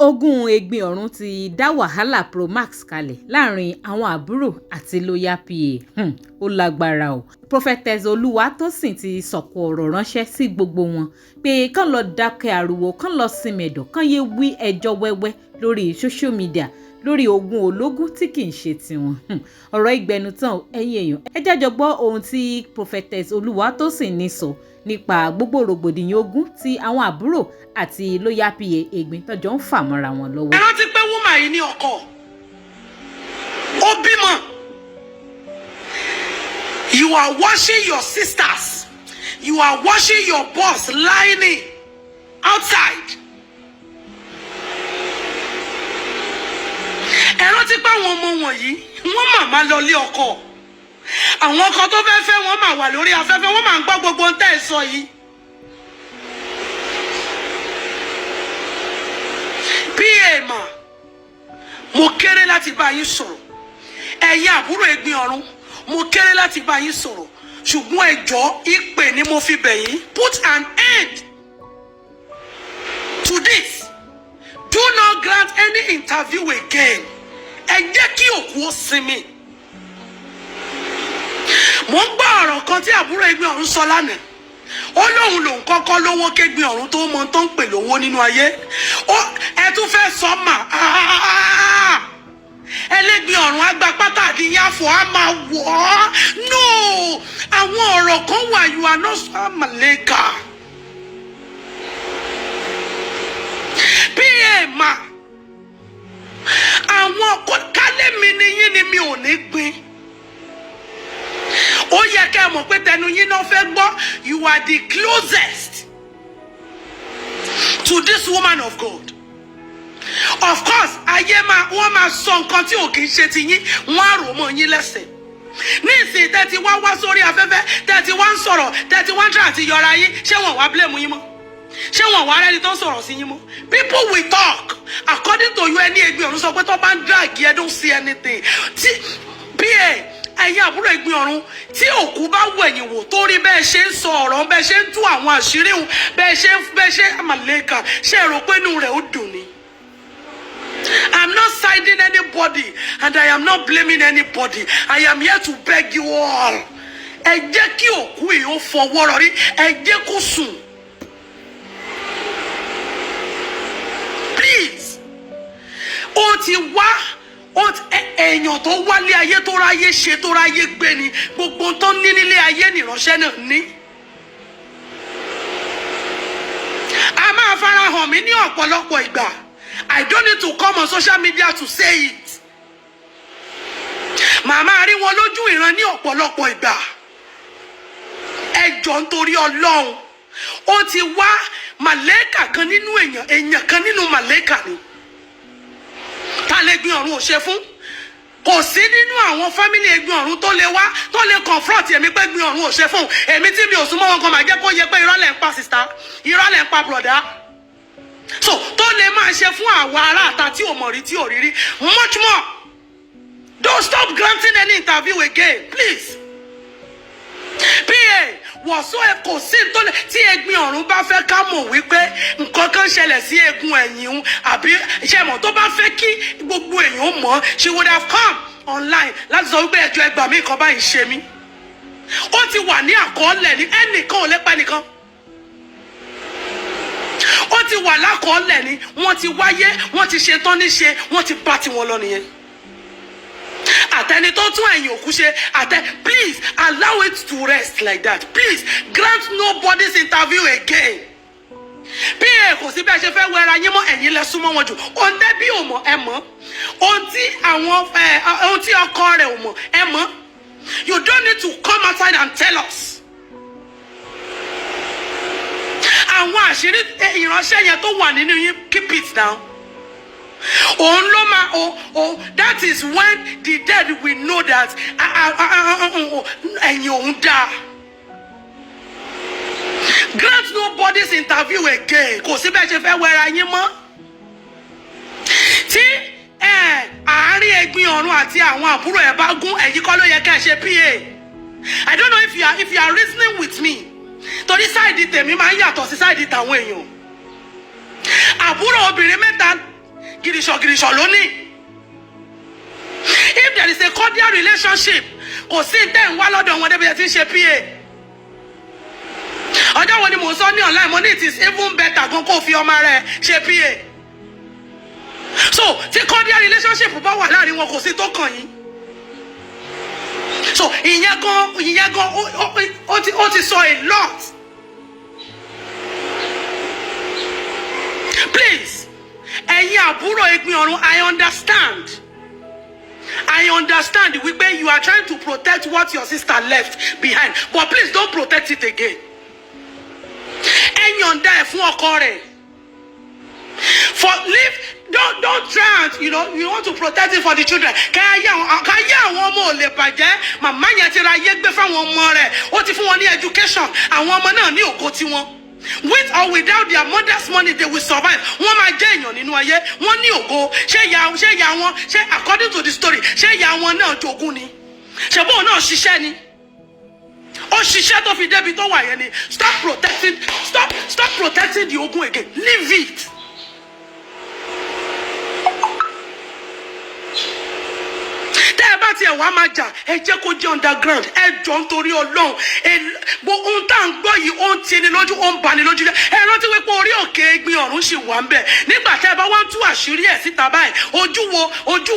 Ogún Ẹ̀gbin Ọ̀run ti dá wàhálà Pro-Max kalẹ̀ láàrin àwọn àbúrò àti loyal PA. Ó lágbára o. Prophetess Olúwatósìn ti sọ̀kò ọ̀rọ̀ ránṣẹ́ sí gbogbo wọn pé kán lọ dákẹ́ ariwo, kán lọ sinmi ẹ̀dọ̀, kán yéé wí ẹjọ́ wẹ́wẹ́ lórí social media lórí ogún ológun tí kì í ṣe tiwọn. Ọ̀rọ̀ ìgbẹ́nu tán o, ẹ̀yin èèyàn. Ẹ jẹ́ jọ gbọ́ ohun tí Prophetess Olúwatósìn ní sọ nípa gbogbo rògbòdìyàn ogún tí àwọn àbúrò àti loyal PA Ẹ̀gbin tọ́jọ́ ń fà mọ́ra wọn lọ́wọ́. Ẹ rántí pé woman yìí ní ọkọ, ó bímọ. You are watching your sisters, you are watching your boss lying outside. Ẹ rántí pé àwọn ọmọ wọ̀nyí, wọ́n mà máa lọ lé ọkọ. Àwọn ọkọ tó fẹ́ fẹ́ wọ́n máa wà lórí afẹ́fẹ́, wọ́n máa ń gbọ́ gbogbo ohun tẹ́ ẹ sọ yìí. Pa mà, mo kéré láti bá yín sọ̀rọ̀. Ẹ̀yin àbúrò Ẹ̀gbin Ọ̀run, mo kéré láti bá yín sọ̀rọ̀, ṣùgbọ́n ẹ jọ̀ọ́, ìpè ni mo fi bẹ̀ yín. Put an end to this. Do not grant any interview again. Ẹ jẹ́ kí òkú ó sinmi. Mo ń gbọ́ ọ̀rọ̀ kan tí àbúrò Ẹ̀gbin Ọ̀run sọ lánàá. Ó lóun lòun kọ́kọ́ lówó kégbin ọ̀run tó mọ tó ń pè lówó nínú ayé. Ó ẹ tún fẹ́ sọ mà, ẹlẹ́gbin ọ̀run àgbà pátá àdìyàfọ̀ á máa wọ̀ ọ́. No, àwọn ọ̀rọ̀ kan wà, you are not maleka pa ma. Àwọn kálẹ̀ mi ni yín ni mi ò ní gbin. Ó yẹ kẹ́ ẹ mọ̀ pé tẹnu yín náà fẹ́ gbọ́. You are the closest to this woman of God. Of course, ayé máa wọ́n máa sọ nǹkan tí ò kì í ṣe ti yín, wọ́n á rò mọ́ yín lẹ́sẹ̀. Ní ìsìn tẹ́ ti wá wá sórí afẹ́fẹ́, tẹ́ ti wá ń sọ̀rọ̀, tẹ́ ti wá ń try àti yọra yín, ṣé wọ́n wá blame yín mọ́? Ṣé wọ́n wá rẹ́ni tó ń sọ̀rọ̀ sí yín mọ́? People will talk according to you. Ẹni Ẹ̀gbin Ọ̀run sọ pé tó bá ń drag ẹ, don't see anything. Tí pa, ẹ̀yin àbúrò Ẹ̀gbin Ọ̀run, tí òkú bá wẹ̀yìn wò tó rí bẹ́ẹ̀ ṣe ń sọ ọ̀rọ̀, bẹ́ẹ̀ ṣe ń tú àwọn àṣírí hùn, bẹ́ẹ̀ ṣe àmàlẹ́kà, ṣe rò pé inú rẹ̀ ó dùn ni? I'm not siding anybody and I am not blaming anybody. I am here to beg you all. Ẹ jẹ́ kí òkú yìí ó fọwọ́ rọrí, ẹ jẹ́ kó sùn. Please. Ó ti wá èèyàn tó wálé ayé, tó ráyé ṣe, tó ráyé gbé ni. Gbogbo tó ní nílé ayé nìránṣẹ́ náà ní. A máa farahàn mí ní ọ̀pọ̀lọpọ̀ ìgbà. I don't need to come on social media to say it. Màmá rí wọn lójú ìran ní ọ̀pọ̀lọpọ̀ ìgbà. Ẹ jọ̀ọ́, nítorí Ọlọ́run, ó ti wá màlẹ́kà kan nínú èèyàn, èèyàn kan nínú màlẹ́kà ni. Ta lè gbin ọ̀run ò ṣe fún? Kò sí nínú àwọn family Ẹ̀gbin Ọ̀run tó lè wá, tó lè confront èmi pé Ẹ̀gbin Ọ̀run ò ṣe fún èmi tí mi ò súnmọ́ wọn kan. Máa jẹ́ kó yẹ pé irọ́ lẹ̀ ń pa, sister, irọ́ lẹ̀ ń pa, brother. So tó lè máa ṣe fún àwa ará àta tí ò mọ̀ rí, tí ò rí rí, much more. Don't stop granting any interview again, please. Pa wọ̀sọ́ ẹ, kò sí tó lè tí Ẹ̀gbin Ọ̀run bá fẹ́ ká mọ̀ wípé nǹkan kan ṣẹlẹ̀ sí eegun ẹ̀yìn òun, àbí ṣe mọ̀, tó bá fẹ́ kí gbogbo èèyàn mọ̀, she would have come online láti sọ wípé ẹjọ́ ẹgbàá mi, nǹkan báyìí ṣe mí. Ó ti wà ní àkọọ́lẹ̀ ní ẹnìkan ò lè pa ẹnìkan. Ó ti wà lákọọ́lẹ̀ ni. Wọ́n ti wáyé, wọ́n ti ṣe tán níṣe, wọ́n ti bá tiwọn lọ nìyẹn. Àtẹni tó tún ẹ̀yìn òkú ṣe àtẹ, please allow it to rest like that. Please grant nobody's interview again. Pa, kò sí bẹ́ẹ̀ ṣe fẹ́ wẹra yín mọ́. Ẹ̀yin lẹ súnmọ́ wọn jù. Ohun tẹ́bí ò mọ̀, ẹ mọ̀. Ohun tí àwọn ẹ, ohun tí ọkọ rẹ̀ ò mọ̀, ẹ mọ̀. You don't need to come outside and tell us. Àwọn àṣírí ìránṣẹ́ yẹn tó wà nínú yín, keep it down. Òun ló máa o, that is when the dead will know that ẹ̀yìn òun dáa. Grant nobody's interview again. Kò sí bẹ́ẹ̀ ṣe fẹ́ wẹra yín mọ́. Tí àárín Ẹ̀gbin Ọ̀run àti àwọn àbúrò ẹ̀ bá gún, ẹ̀yin kọ́ ló yẹ ká ẹ ṣe PA. I don't know if you are reasoning with me, torí side tèmi máa ń yàtọ̀ sí side tàwọn èèyàn. Àbúrò obìnrin mẹ́ta Gìrìṣọ̀ gìrìṣọ̀ lónìí. If there is a cordial relationship, kò sí tẹ́ ń wá lọ́dọ̀ wọn débi ẹ ti ń ṣe PA. Ọjọ́ wo ni mò ń sọ ní online? Mo ní it is even better gan kó fi ọmọ rẹ ṣe PA. So tí cordial relationship bá wà láàrin wọn, kò sí tó kàn yín. So ìyẹn gan ó ti sọ a lot. Please, ẹ̀yin àbúrò Egbin Ọ̀run, I understand wípé you are trying to protect what your sister left behind, but please don't protect it again. Ẹ yọ̀ǹda ẹ̀ fún ọkọ rẹ̀. For leave, don't try and you want to protect it for the children. Káyé àwọn ọmọ ò lè bàjẹ́. Màmá yẹn ti ra ayé gbé fáwọn ọmọ rẹ̀, ó ti fún wọn ní education. Àwọn ọmọ náà ní ògo tiwọn. With or without their mother's money, they will survive. Wọ́n máa jẹ́ èèyàn nínú ayé, wọ́n ní ògo. Ṣé ìyá wọn, ṣé according to the story, ṣé ìyá wọn náà jogún ni? Ṣé bóun náà ṣiṣẹ́ ni? Ó ṣiṣẹ́ tó fi débi tó wà yẹn ni. Stop protecting, stop protecting the ogun again. Leave it. Tẹ́ ẹ bá tiẹ̀ wá máa jà, ẹ jẹ́ kó jẹ́ underground. Ẹ jọ, nítorí Ọlọ́run, ohun tá à ń gbọ́ yìí, ó ń tini lójú, ó ń bani lójú jẹ́. Ẹ rántí wípé orí òkè Egbin Ọ̀run sì wà ń bẹ̀. Nígbà tẹ́ ẹ bá wá ń tú àṣírí ẹ̀ síta báyìí, ojú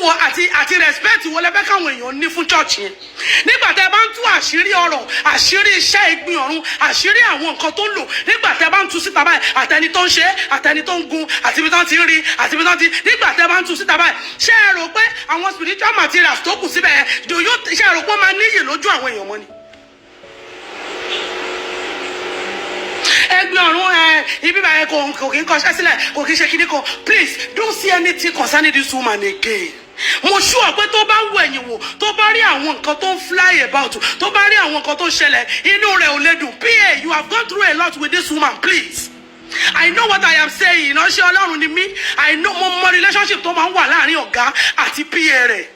wo àti respect wo lẹ fẹ́ káwọn èèyàn ní fún church yẹn? Nígbà tẹ́ ẹ bá ń tú àṣírí ọ̀rọ̀, àṣírí iṣẹ́ Egbin Ọ̀run, àṣírí àwọn nǹkan tó ń lò, nígbà tẹ́ ẹ bá ń tú síta báyìí, àtẹni tó ń ṣe, àtẹni tó ń gun, àti ibi tó ń ti ń rí, àti ibi tó ń ti, nígbà tẹ́ ẹ bá ń tú síta báyìí, ṣé ẹ rò pé àwọn spiritual materials tó kù síbẹ̀ yẹn, do you, ṣé ẹ rò pé ó máa níyì lójú àwọn èèyàn mọ́ ni? Ẹgbẹ́ Ọ̀run ẹ ibi báyẹn kò kí ń kọṣẹ́ sílẹ̀, kò kí ń ṣe kíní kan. Please don't see anything concerning this woman again. Mo sure pé tó bá wo ẹ̀yìn wò, tó bá rí àwọn nǹkan tó ń fly about, tó bá rí àwọn nǹkan tó ń ṣẹlẹ̀, inú rẹ̀ ò lè dùn. PA, you have gone through a lot with this woman. Please, I know what I am saying. Ìránṣẹ́ Ọlọ́run ni mí. I know, mo mọ relationship tó máa ń wà láàrin ọ̀gá àti PA rẹ̀.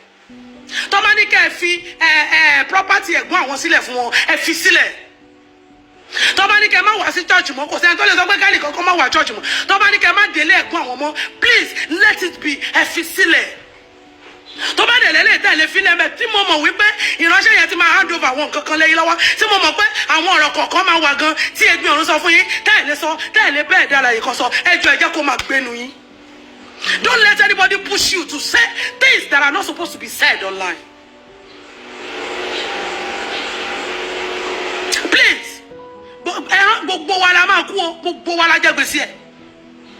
Tó bá ní kẹ́ ẹ fi ẹ ẹ property ẹ̀gbọ́n àwọn sílẹ̀ fún wọn, ẹ fi sílẹ̀. Tó bá ní kẹ́ ẹ má wá sí church mọ́, kò sẹ́ni tó lè sọ pé káàlì kankan má wá church mọ́. Tó bá ní kẹ́ ẹ má délé ẹ̀gbọ́n àwọn mọ́, please let it be. Ẹ fi sílẹ̀. Tó bá dẹ̀ lẹ́lẹ́ tẹ̀lé fílẹ̀ mẹ́, tí mo mọ̀ wípé ìránṣẹ́ yẹn ti máa hand over àwọn nǹkan kan lẹ́yìn lọ́wọ́, tí mo mọ̀ pé àwọn ọ̀rọ̀ kọ̀ọ̀kan máa wà gan tí Egbin Ọ̀run sọ fún yín tẹ́ẹ̀lé sọ, tẹ́ẹ̀lé bẹ́ẹ̀ dára yìí kan sọ, ẹ jọ̀ọ́, ẹ jẹ́ kó máa gbénu yín. Don't let anybody push you to say things that are not supposed to be said online. Please, ẹran gbogbo wa la máa kú o, gbogbo wa la jẹ gbèsè ẹ.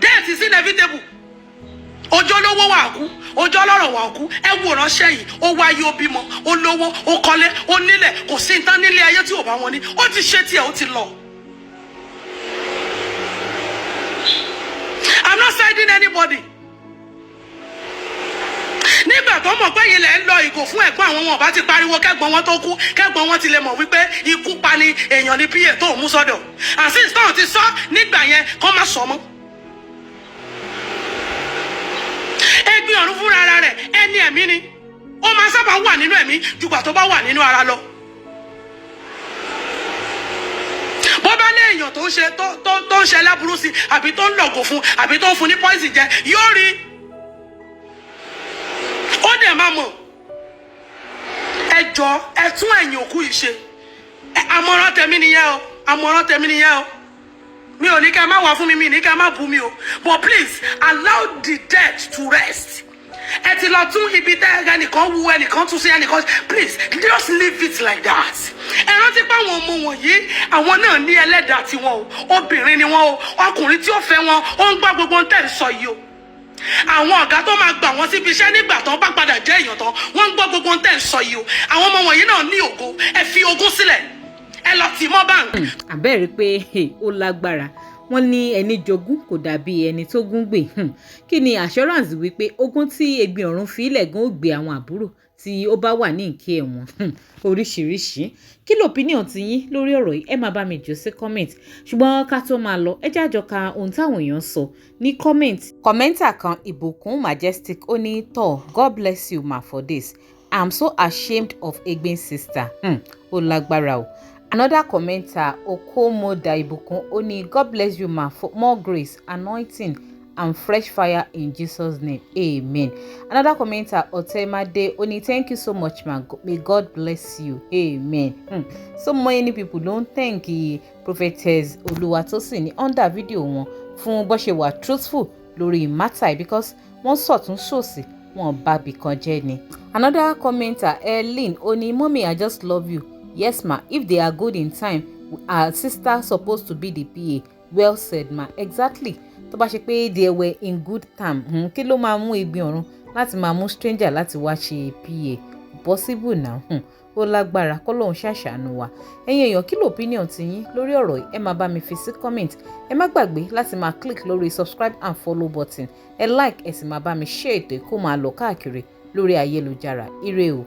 Death is inevitable. Ọjọ́ lówó wà kú, ọjọ́ lọ́rọ̀ wà kú. Ẹ wo ránṣẹ́ yìí, ó wáyé, ó bímọ, ó lówó, ó kọ́lé, ó nílẹ̀, kò sí nǹkan nílé ayé tí ò bá wọn ní. Ó ti ṣe tiẹ̀, ó ti lọ. I'm not siding anybody. Nígbà tó mọ̀ pé yìí lẹ̀ ń lọ ìgò fún ẹ̀gbọ́n àwọn, wọn bá ti pariwo kẹ́gbọ́n wọn tó kú, kẹ́gbọ́n wọn ti lè mọ̀ wípé ikú pa ni èèyàn ní PA tó mú sọ́dọ̀. Àti táwọn ti sọ nígbà yẹn, kọ́ má sọ mọ́. Ẹ̀gbin Ọ̀run fúnra ara rẹ̀, ẹni ẹ̀mí ni. Ó máa sábà wà nínú ẹ̀mí jùgbà tó bá wà nínú ara lọ. Bó bá lé èèyàn tó ń ṣe tó ń ṣe láburú sí, àbí tó ń lọ̀gò fún, àbí tó ń fún ní poison jẹ, yóò rí, ó dẹ̀ máa mọ̀. Ẹ jọ, ẹ tún ẹ̀yìn òkú yìí ṣe. Àmọ̀ràn tèmi nìyẹn o, àmọ̀ràn tèmi nìyẹn o. Mi ò ní ká má wà fún mi, mi ní ká má bú mi o, but please allow the dead to rest. Ẹ ti lọ tún ibi tẹ ẹnìkan wu ẹnìkan tún sí ẹnìkan. Please just leave it like that. Ẹ rántí pé àwọn ọmọ wọ̀nyí, àwọn náà ní ẹlẹ́dàá tiwọn o. Obìnrin ni wọn o, ọkùnrin tí ó fẹ́ wọn, ó ń gbọ́ gbogbo ohun tẹ́ ń sọ yìí o. Àwọn ọ̀gá tó máa gbà wọ́n síbi iṣẹ́ nígbà tán bá padà jẹ́ èèyàn tán, wọ́n ń gbọ́ gbogbo ohun tẹ́ ń sọ yìí o. Àwọn ọmọ wọ̀nyí náà ní ògo. Ẹ fi ogún sílẹ̀, ẹ lọ tì mọ́ bank. Àbẹ́ẹ̀rí pé ó lágbára. Wọ́n ní ẹni jogún kò dàbí ẹni tó gún gbè. Kí ni assurance wípé ogún tí Egbin Ọ̀run fi ilẹ̀ gan ó gbé àwọn àbúrò tí ó bá wà ní ìké ẹ̀wọ̀n? Oríṣiríṣi. Kí ló opinion ti yín lórí ọ̀rọ̀ yìí? Ẹ máa bá mi jù sí comment. Ṣùgbọ́n ká tó máa lọ, ẹ jẹ́ àjọ ka ohun táwọn èèyàn sọ ní comment. Commenter kan, Ìbùkún Majestic, ó ní tọ́, "God bless you ma for this. I'm so ashamed of Egbin sister." Ó lágbára o. Another commenter, Okomoda Ìbùkún, ó ní, "God bless you ma for more grace, anointing And fresh fire in Jesus' name. Amen. Another commenter, Otemade Oni, thank you so much, ma. May God bless you. Amen. So many people don't thank Prophetess Oluwatosin ní under video wọn fún bó ṣe wà truthful lórí matter, because wọ́n sọ̀tún sòsì, wọn bá bìkan jẹ́ ni. Another commenter, Ellen Oni, "Mommy, I just love you." Yes ma, if they are good in time, our sister supposed to be the PA. Well said, ma. Exactly. Tó bá ṣe pé they were in good term, kí ló máa mú Ẹ̀gbin Ọ̀run láti máa mú stranger láti wá ṣe PA? Possible now. Ó lágbára, kọ́lọ́hún ṣàṣàánú wa. Ẹ̀yin èèyàn, kí ló opinion ti yín lórí ọ̀rọ̀ yìí? Ẹ máa bá mi fi sí comment. Ẹ má gbàgbé láti máa click lórí subscribe and follow button. Ẹ like, ẹ sì máa bá mi share ètò kó máa lọ káàkiri lórí ayélujára. Ire o.